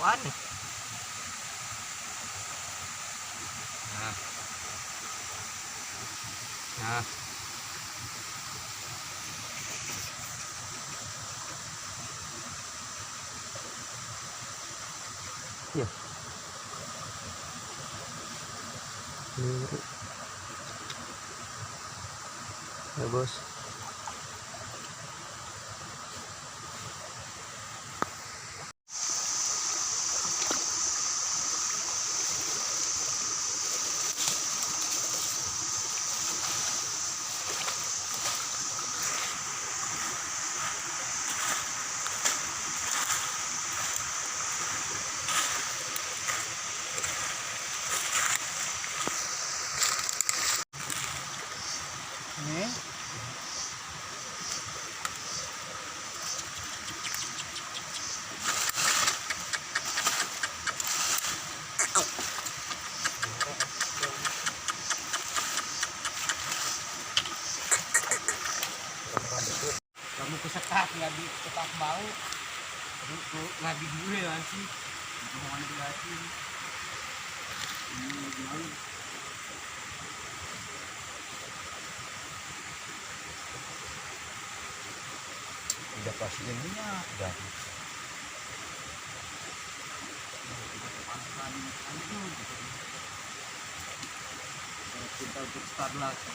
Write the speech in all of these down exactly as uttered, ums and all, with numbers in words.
Apaan nih? Nah. Nah. Iya. Peluru. Ya, Bos. Nih. Kamu kesekat, nggak di-, kesekat bau. Aduh, tuh, nggak di gue masih. Mau mana lagi? Ini mau. Udah pasti minyak, udah. Kita untuk start lagi.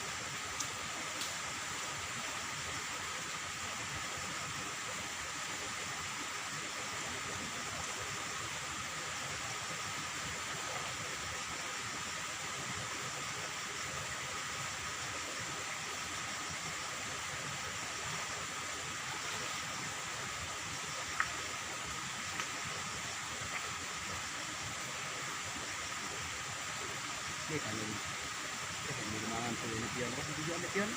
Ini kan ini. Ini kan ini mangan tuh, ini pion, apa tujuan ini pion?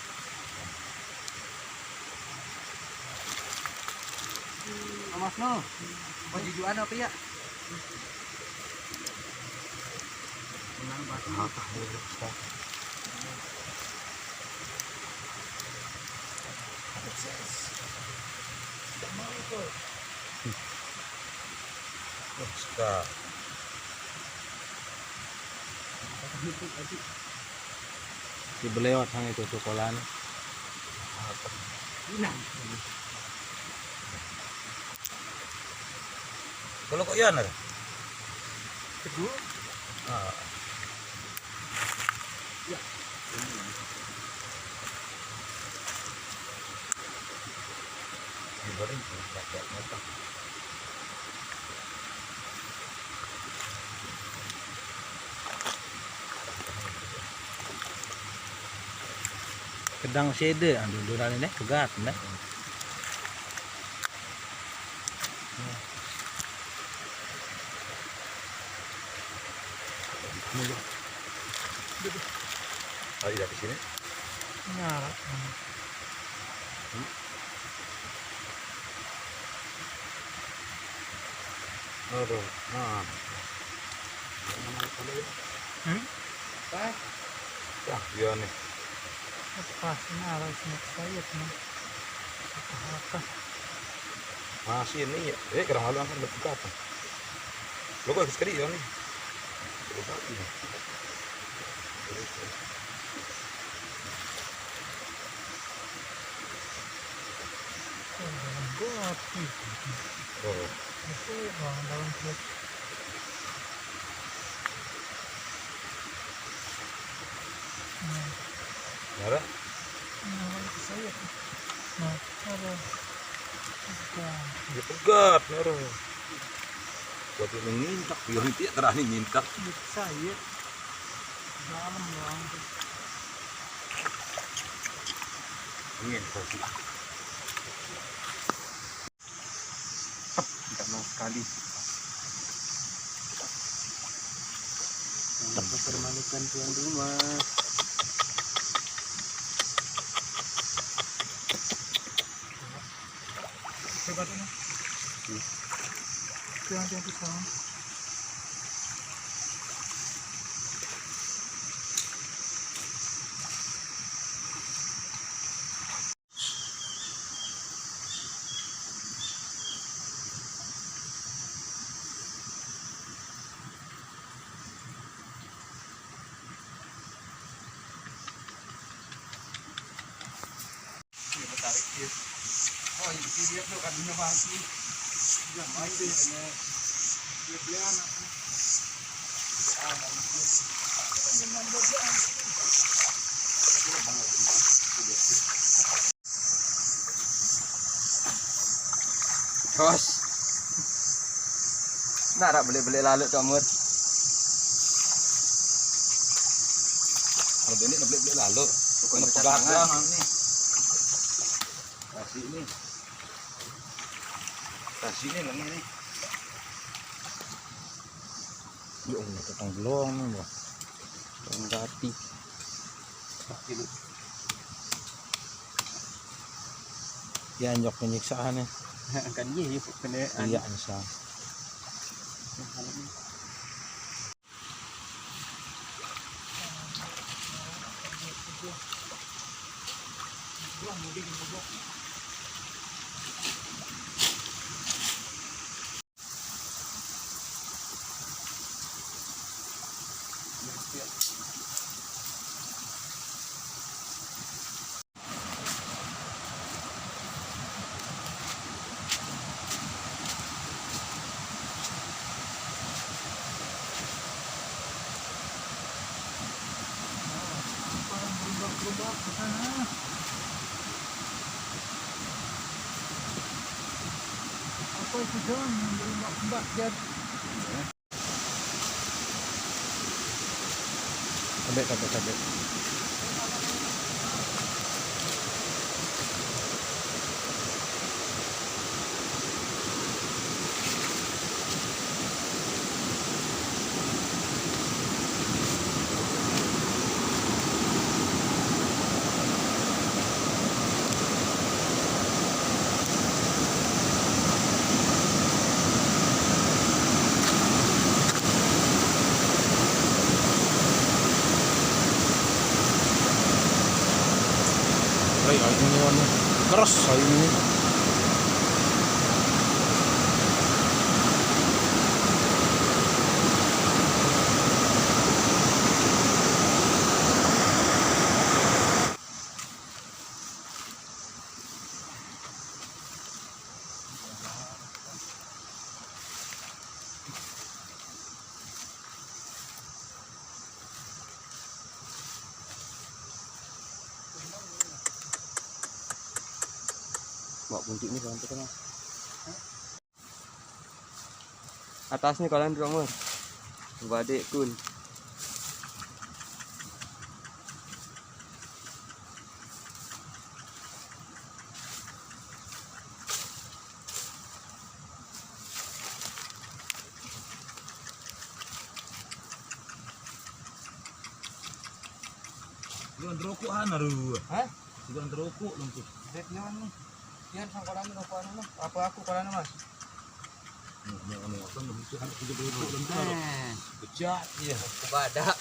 Mas no, mau jujuan apa ya? Benar, Mas. Apa ya, Ustaz? Ada ses. Tidak mau tuh. Ustaz. Di belewat sang itu sekolah nih. Kalau kok iya, Nar? Teguh. Ah. Ya. Ini baru pakai motor. Kedang sede, aduh, duran ini pegat, nih. Oh, iya, di sini. Nah. Aduh, nah. Hmm? Pas. Ya, iya nih. Pas, nah, harus saya tuh. Apa? Masih ini ya. Eh, kurang malu angkat bertiga apa? Lo kok sekali ya nih? Terus lagi nih. Terus. Oh, dalam gua api. Oh. Itu orang dalam terus. Nah. Nara? Nah, itu saya tuh. Nah, ada. Bukan. Dia pegat, Nara. Waktu mengintak, dia nanti terakhir minta. Itu saya. Dalam doang tuh. Ini yang saya bilang. Tep, tidak mau sekali. Jangan mempermalukan tuan rumah. Coba dulu. Tuan, tuan, tuan. Bos. Nah, rak belik-belik lalu, Cok Mur. Kalau belik, belik-belik lalu. Bukan pegangan. Pegangan nih. Kasih ini. Kasih ini, lengan nih. Ya Allah, potong belum, wah. Potong kaki. Sakit. Ya, nyok penyiksaan ya. Kan iya, iya, kena. Iya, anu. Misal. Apa itu, John, yang berubah-ubah jadi? Tabek, tabek, tabek. Ay, ay, ini ano. Keras, ay, ini. Mak, kunci ni sampai tengah. Atas ni kolam tu, Mur. Badik kun. Iwan rokok ana ru. Hah? Iwan rokok lungkuh. Dek Iwan ni. Iwan sang kolam rokok anu ni. Apa aku kolam mas? Anu, anu, apa anu, itu anak tiga puluh rokok lungkuh. Eh. Pecah, iya. Aku badak.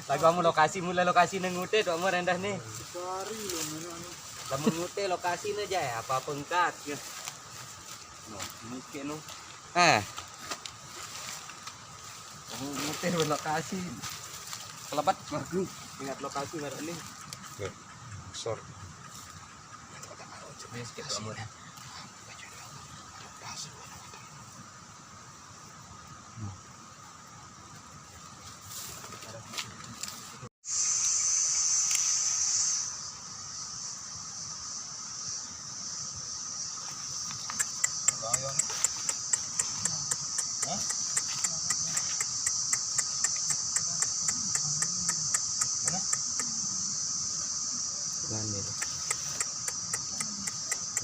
Lagu kamu lokasi, mulai lokasi nang ngute, tu kamu rendah ni. Cari lo mana anu. Kamu ngute lokasi ni aja ya, apa pengkat ya. No, mungkin no. Eh. Kamu ngute lokasi. Kelebat bagus. Ingat lokasi merek ni. Oke. Sor. Ini sekitar mana?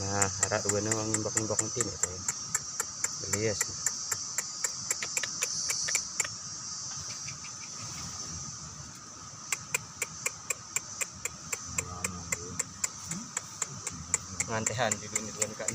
Nah, arah dua ni orang imbak-imbak nanti ni. Belias. Ngantehan judul ni tuan kan.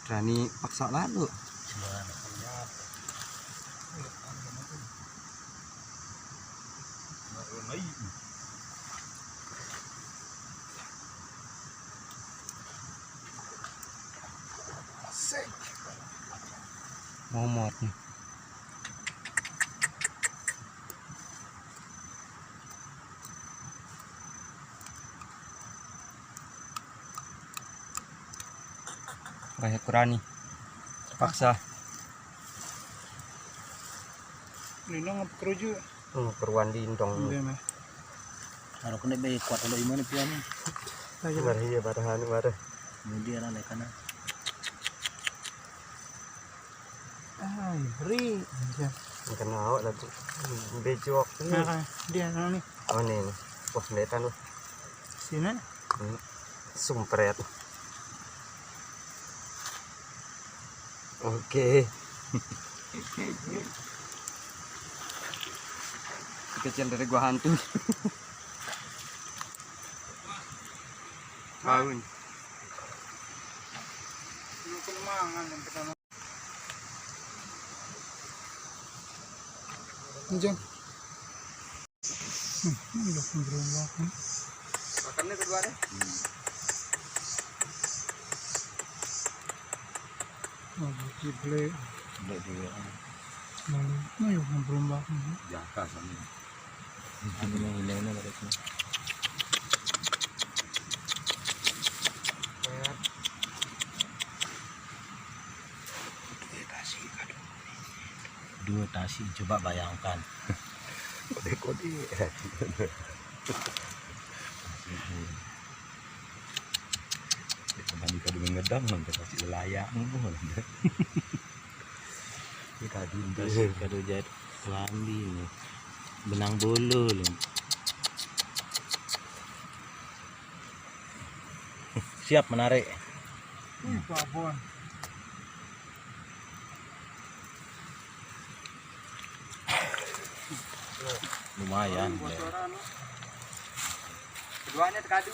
Berani paksa lalu. Momot. Kayak kurani. Paksa. Lino ngap keruju. Hmm, keruan dindong. Iya, meh. Kalau kena be kuat kalau iman pian. Ayo. Mari ya, barah anu, barah. Kemudian ada kana. Ai, ri. Iya. Kena awak lagi. Bejok. Nah, dia anu nih. Oh, nih, nih. Wah, meletan, wah. Sini. Hmm. Sumpret. Oke. Kecil dari gua hantu. Bangun. Ini, Jang. Hmm, ini udah beneran banget, nih. Makannya kedua deh. Oh, cible. Cible dulu, ah. Nah, ini udah beneran banget, nih. Jaka sana. Anu yang ini, ini, ini. Dua tasi, coba bayangkan. Kode-kode. Kembali ke dengan ngedang, nanti pasti layak. Ini kado. Tasi kado jahit kelambi nih. Benang bulu nih. Siap menarik. Wih, babon. Lumayan. Keduanya terkadu.